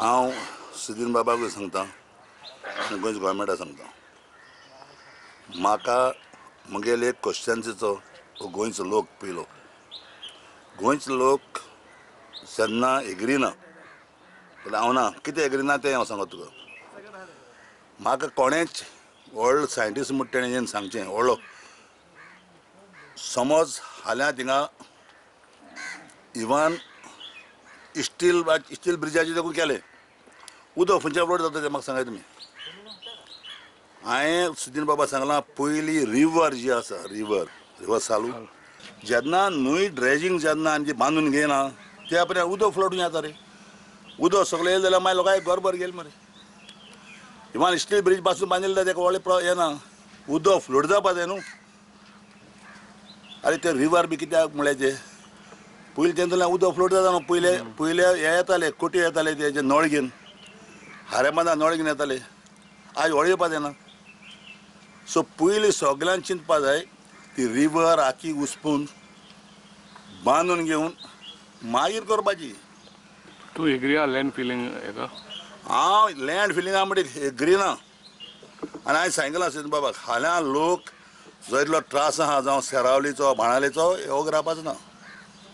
हांव सुदीन बाबाकूय सांगता आनी गोंयच्या गोवोरमेंटाक सांगता, म्हाका म्हगेले एक क्वेश्चन्सीचो गोंयचो लोक पयलो, गोंयचो लोक जेन्ना एग्री ना जाल्यार हांव ना कितें एग्री ना तें हांव सांगता तुका. म्हाका कोणेंच व्हडलो सायंटिस्ट म्हणटा तेणें सांगचें व्हडलो समज फाल्यां थिंगा इवन स्टील स्टील ब्रिजाचें देखून केलें, उदक खंयच्या फ्लोट जाता तें म्हाका सांगाय तुमी. हांवें सुदीन बाबा सांगलां, पयली रिवर जी आसा, रिवर रिवर सालू जेन्ना न्हंय ड्रेजींग जेन्ना आनी बांदून घेयना त्या पर्यंत उदक फ्लोट जाता रे. उदक सगळें येयलें जाल्यार मागीर लोकांक घरभर गेले मरे. इवन स्टील ब्रीज पासून बांदिल्लें जाल्यार तेका व्हडलें येना, उदक फ्लोट जावपा जाय न्हू. आरे ते रिवर बी कित्याक म्हळ्यार ते पयलीं तेंतल्यान उदक फ्लोट जाता न्हू. पयले पयले हे येताले कोटी येताले ते जे नळ घेवन हाऱ्या बांदा नळ घेवन येताले, आज व्हड येवपा जायना. सो पयलीं सगल्यांक चिंतपा जाय ती रिवर आखी उसपून बांदून घेवन मागीर करपाची. तूं एग्री आहा लँड फिलींग हेका? हांव लँड फिलिंगा म्हणटा एग्री ना. आनी हांवें सांगलां सुदीन बाबाक, फाल्यां लोक जो इतलो त्रास आहा जावं सेरावलीचो बाणालेचो हो रावपाचो ना.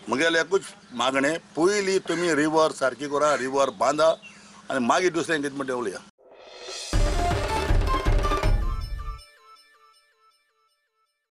म्हगेलें एकूच मागणें, पयलीं तुमी रिवर सारकी करा, रिवर बांदा आनी मागीर दुसरें कितें म्हणटा उलया.